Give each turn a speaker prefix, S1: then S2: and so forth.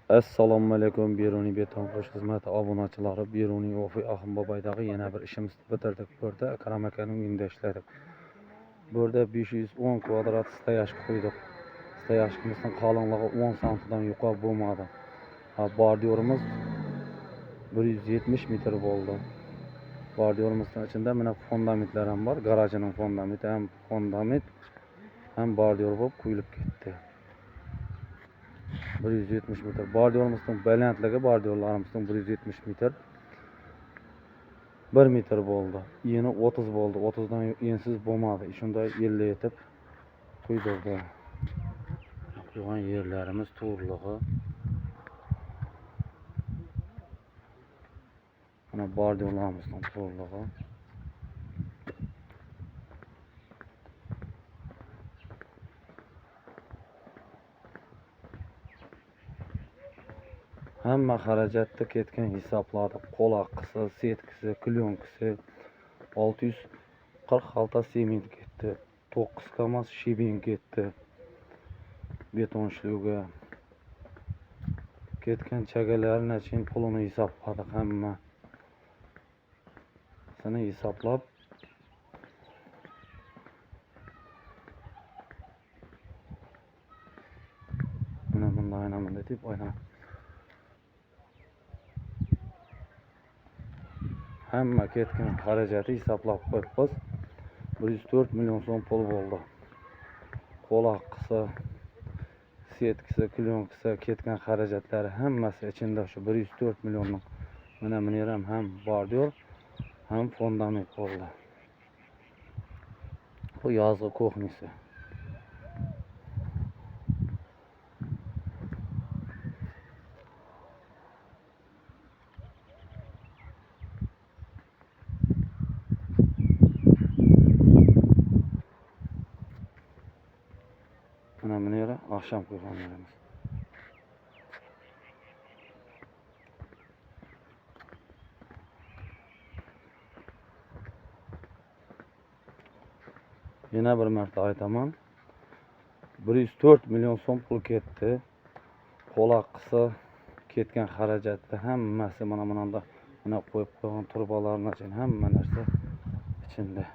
S1: Assalomu alaykum Beruniy beton quyish xizmati obunachilari. Beruniy O'fi Ahunboboydagi yana bir ishimizni bitirdik. Bu yerda Akram akaning uyida ishladik. Bu yerda 510 kvadrat stoyashka qo'ydik. Stoyashkamizning qalinligi 10 santidan yuqori bo'lmadi. Bordyorimiz 170 metr bo'ldi. Bordyorimizning ichida mana fundamentlar ham bor. Garajining fundamenti ham fundament ham bordyor bo'lib quyilib ketdi. 170 metr. Bordyorimizning balandligi bordyorlarimizning 170 metr. 1 metr bo'ldi. Eni 30 bo'ldi. 30 dan ensiz bo'lmadi. Shunday 50 etib quydirdi. Quygan yerlarimiz to'g'riligi. Mana bordyorlarimizning to'g'riligi. Hamma xarajatni ketgan hisobladik. Qo'l haqqisi, setkisi, klyonkisi 640 xalta sement ketdi. 9 kamaz shibin ketdi. Beton ishlovga ketgan chagalarni chin pulini hisobladik hamma. Sini hisoblab mana bunday aynan bunday deb aynan hamma ketgan xarajati hisoblab qo'yibmiz. 104 million so'm pul bo'ldi. Qo'l haqqisi, setkisi, klyonkisi, ketgan xarajatlari hammasi ichida shu 104 millionning mana buni ham ham bordyor, ham fundament bo'ldi. Bu yozgi kuxnisi. Mana buni yeri oqshom qo'ygan yerimiz. Yana bir marta aytaman. 104 million so'm pul ketdi. Qo'l haqqisi, ketgan xarajatni hammasi mana bunda mana qo'yib qo'ygan turbalarni hamma narsa ichida.